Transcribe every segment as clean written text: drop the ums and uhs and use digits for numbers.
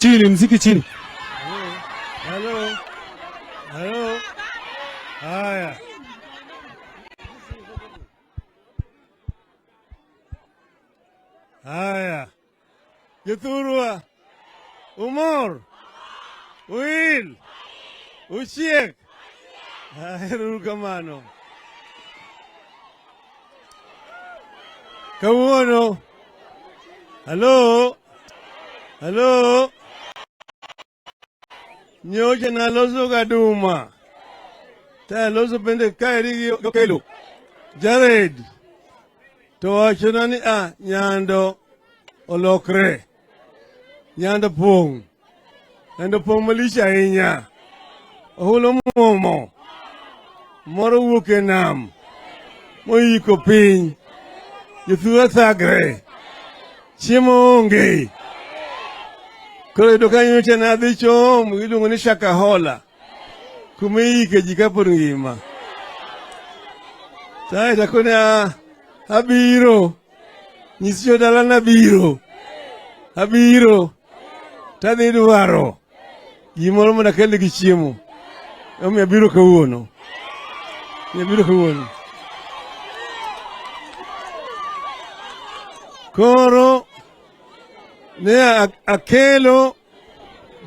Chini, mziki chini. Hello. Hello. Haya. Haya. Jothurwa. Umor. Uil. Uchiek. Ero kamano. Kawuono. Hello. Hello. Nyocha naloso gaduma. Ta aloso bende kaeri gi Okelo. Jared. To wachona ni a Nyando olokre. Nyando pong'. Nyando pong' malich ahinya. Ohulo muomo. Moro wuok e nam. Moyiko piny. Jothurwa thagre. Chiemo onge. Koro yudo ka nyocha nadhi chom iluongo ni Shakahola. Kuma iyike ji kapod ngima. Kaeto akone abiro. Nyis jodala nabiro. Abiro. Tadhi dwaro gimoro mondo akel gi chiemo. Omiyo abiro kawuono. Omiyo abiro kawuono. Koro ne akelo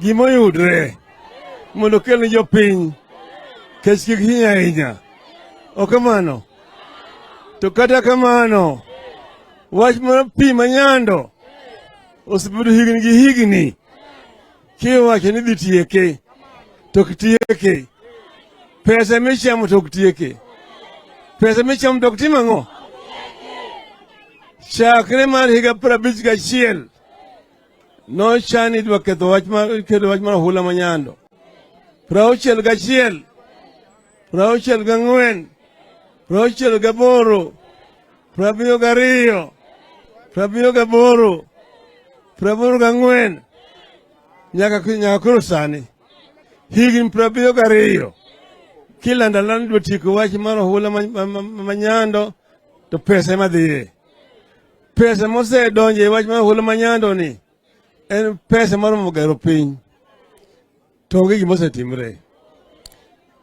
gimoyudre mondo okel ne jopiny kech kik hiny ahinya. Ok kamano? To kata kamano, wach mar pi ma Nyando osebedo higni gi higni kiwacho ni dhi tieke to ok tieke. Pesa michamo to ok tieke. Pesa michamo to ok tim ang'o? Chakre mar higa 51 nochan idwa ketho wach mar kelo wach mar ohula ma Nyando. 61, 64, 68, 72, 78, 84 nyaka koro sani higni 72 kilando alanda idwa tieko wach mar ohula ma Nyando to pesa ema dhiye. Pesa mosedonjo e wach mar ohula ma Nyando ni en pesa moromo gero piny to onge gima osetimre.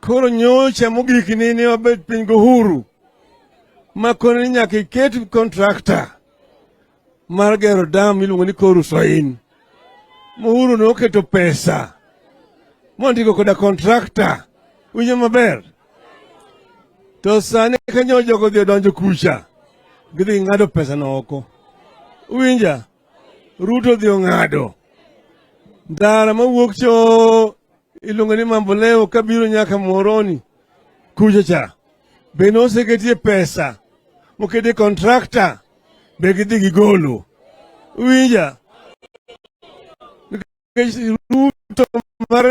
Koro nyocha mogik ni ne wabet piny gohuru ma koni ni nyaka iket contractor mar gero dam miluongo ni Koru Soin. Uhuru noketo pesa mondiko koda contractor. Winjo maber? To sani ka nyo jogo odhi odonjo kucha, gidhi ng'ado pesa no oko. Winja? Ruto odhi ong'ado. Ndara mawuok cho iluongo ni Mamboleo kabiro nyaka Muhoroni kucha cha. Be noseketie pesa moketie contractor be gidhi gigolo. Winja? Nikech Ruto